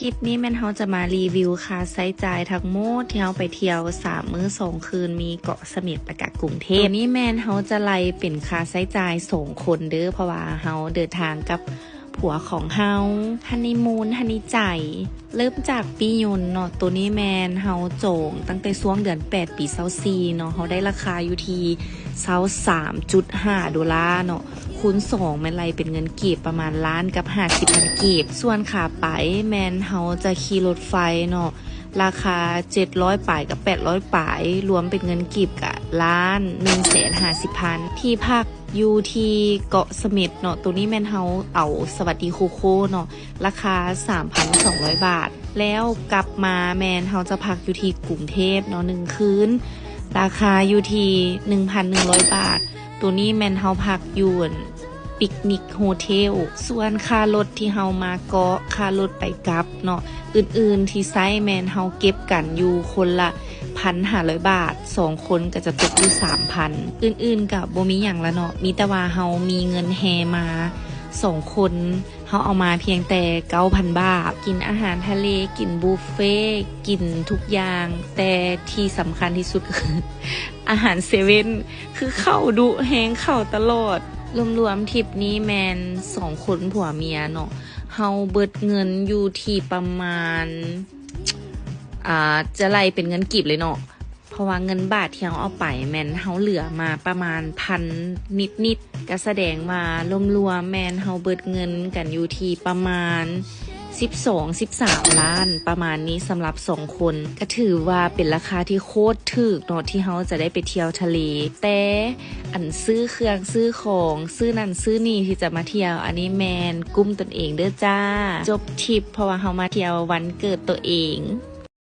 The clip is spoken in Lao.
ຄລິບນີ້ແມ່ນເຮົາຈະມາຣີວິວຄ່າໃຊ້ຈ່າຍທັງໝົດທີ່ເຮົາໄປທ່ຽວສາມມື້ສອງຄືນ ມີເກາະສະເໝັດ ແລະກະກຸງເທບ. ໂຕນີ້ແມ່ນເຮົາຈະໄລ່ເປັນຄ່າໃຊ້ຈ່າຍສອງຄົນເດີ້ ເພາະວ່າເຮົາເດີນທາງກັບຜົວຂອງເຮົາ ຮັນນີມູນ ຮັນນີໃຈ. ເລີ່ມຈາກປີ້ຍົນເນາະ ໂຕນີ້ແມ່ນເຮົາຈອງຕັ້ງແຕ່ຊ່ວງເດືອນແປດປີຊາວສີ່ເນາະ ເຮົາໄດ້ລາຄາຢູ່ທີ່ຊາວສາມຈຸດຫ້າໂດລາເນາະ ຄູນສອງແມ່ນໄລ່ເປັນເງິນກີບປະມານລ້ານກັບຫ້າສິບພັນກີບ. ສ່ວນຂາໄປແມ່ນເຮົາຈະຂີ່ລົດໄຟເນາະ ລາຄາເຈັດຮ້ອຍປາຍກັບແປດຮ້ອຍປາຍ ລວມເປັນເງິນກີບກະລ້ານໜຶ່ງແສນຫ້າສິບພັນ. ທີ່ພັກຢູ່ທີ່ເກາະສະເໝັດເນາະ ໂຕນີ້ແມ່ນເຮົາເອົາສະຫວັດດີໂຄໂຄ່ເນາະ ລາຄາສາມພັນສອງຮ້ອຍບາດ. ແລ້ວກັບມາແມ່ນເຮົາຈະພັກຢູ່ທີ່ກຸງເທບເນາະ ໜຶ່ງຄືນ ລາຄາຢູ່ທີ່ໜຶ່ງພັນໜຶ່ງຮ້ອຍບາດ. ໂຕນີ້ແມ່ນເຮົາພັກຢູ່ Picnic Hotel. ສ່ວນຄ່າລົດທີ່ເຮົາມາເກາະ ຄ່າລົດໄປກັບເນາະ ອື່ນໆທີ່ໃຊ້ແມ່ນເຮົາເກັບກັນຢູ່ຄົນລະພັນຫ້າຮ້ອຍບາດ ສອງຄົນກະຈະຕົກຢູ່ສາມພັນ. ອື່ນໆກະບໍ່ມີຫຍັງລະເນາະ ມີແຕ່ວ່າເຮົາມີເງິນແຮມາສອງຄົນ ເຮົາເອົາມາພຽງແຕ່ເກົ້າພັນບາດ. ກິນອາຫານທະເລ ກິນບຸບເຟ ກິນທຸກຢ່າງ ແຕ່ທີ່ສຳຄັນທີ່ສຸດກະຄື ອາຫານເຊເວັ່ນ ຄືເຂົ້າດຸແຮງ ເຂົ້າຕະຫຼອດ. ລວມໆທຣິບນີ້ແມ່ນສອງຄົນຜົວເມຍເນາະ ເຮົາເບິດເງິນຢູ່ທີ່ປະມານ ອ່າ ຈະໄລ່ເປັນເງິນກີບເລີຍເນາະ ເພາະວ່າເງິນບາດທີ່ເຮົາເອົາໄປແມ່ນເຮົາເຫຼືອມາປະມານພັນນິດໆ ກະສະແດງວ່າລວມໆແມ່ນເຮົາເບິດເງິນກັນຢູ່ທີ່ປະມານສິບສອງ ສິບສາມລ້ານ ປະມານນີ້ ສຳລັບສອງຄົນ ກະຖືວ່າເປັນລາຄາທີ່ໂຄດຖືກເນາະ ທີ່ເຮົາຈະໄດ້ໄປທ່ຽວທະເລ. ແຕ່ອັນຊື້ເຄື່ອງຊື້ຂອງ ຊື້ນັ້ນຊື້ນີ້ທີ່ຈະມາທ່ຽວ ອັນນີ້ແມ່ນກຸ້ມຕົນເອງເດີ້ຈ້າ. ຈົບທຣິບ ເພາະວ່າເຮົາມາທ່ຽວວັນເກີດໂຕເອງ.